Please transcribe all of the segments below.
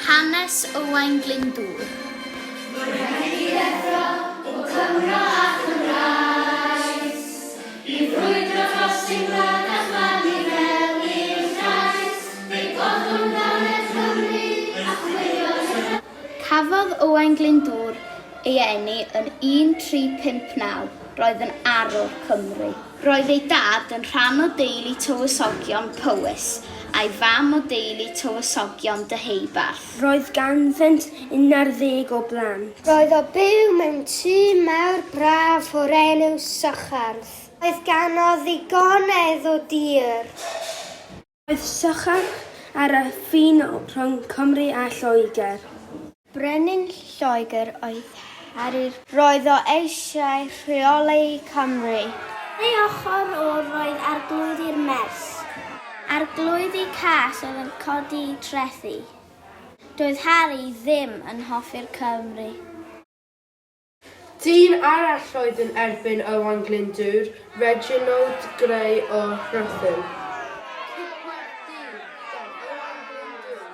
Hanes Owain Glyndŵr. Mae'n rhaid i ddeffro o Cymro a Chymraes I frwydro dros ein gwlad a chwalu fel ein llais Fe godwn faner Cymru a chwifio'r rhyfel. Cafodd Owain Glyndŵr ei eni yn 1359, roedd yn arwr Cymru. Roedd ei dad yn rhan o deulu tywysogion Powys a'i fam o deulu tywysogion Deheubarth. Roedd ganddynt unarddeg o blant. Roedd o byw mewn tŷ mawr braf o'r enw Sycharth. Roedd ganddo ddigonedd o dir. Roedd Sycharth ar y ffin rhwng Cymru a Lloegr. Brenin Lloegr oedd Harri'r. Roedd o eisiau rheoli Cymru. Ar ei ochr o roedd arglwyddi'r Mers. Arglwyddi cas oedd yn codi trethi. Doedd Harri ddim yn hoffi'r Cymry. Dyn arall oedd yn erbyn Owain Glyndŵr, Reginald Grey o Rhuthun. Cipiwyd dyn gan Owain Glyndŵr.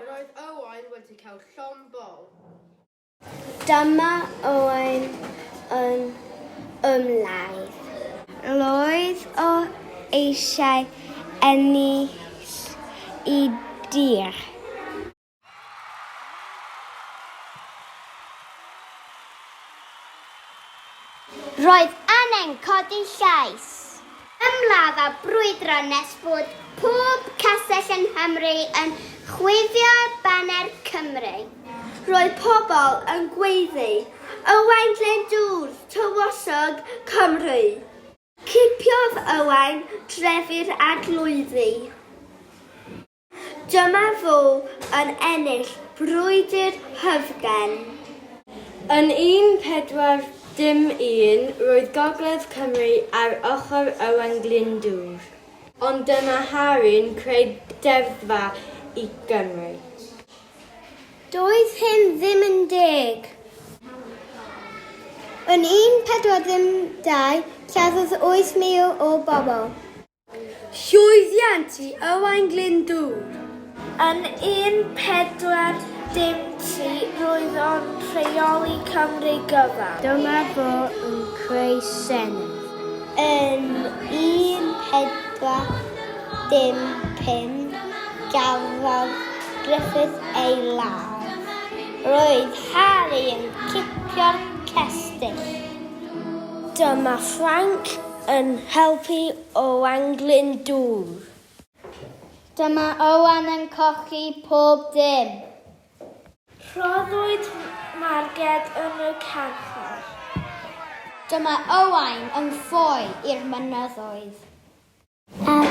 Roedd Owain wedi cael llond bol. Dyma Owain yn ymladd. Roedd o eisiau ennill y dir. Roedd angen codi llais. Ymladd a brwydro nes bod pob castell yng Nghymru yn chwifio baner Cymru. Roedd pobl yn gweiddi, Owain Glyndŵr, Tywysog Cymru! Cipiodd Owain drefi'r arglwyddi. Dyma fo yn ennill brwydr Hyfgen. Yn 1401, roedd Gogledd Cymru ar ochr Owain Glyndŵr. Ond dyma Harri'n creu deddfa i Gymru. Doedd hyn ddim yn deg. Yn 1402, lladdodd 8,000 o bobl. Llwyddiant i Owain Glyndŵr! Yn 1403 roedd o'n rheoli Cymru gyfan. Dyma fo yn creu senedd. Yn 1405 gafodd Gruffudd ei ladd. Roedd Harri yn cipio'r cestyll. Dyma Ffrainc yn helpu Owain Glyndŵr. Dyma Owain yn colli pob dim. Rhoddwyd Marged yn y carchar. Dyma Owain yn ffoi i'r mynyddoedd. Ar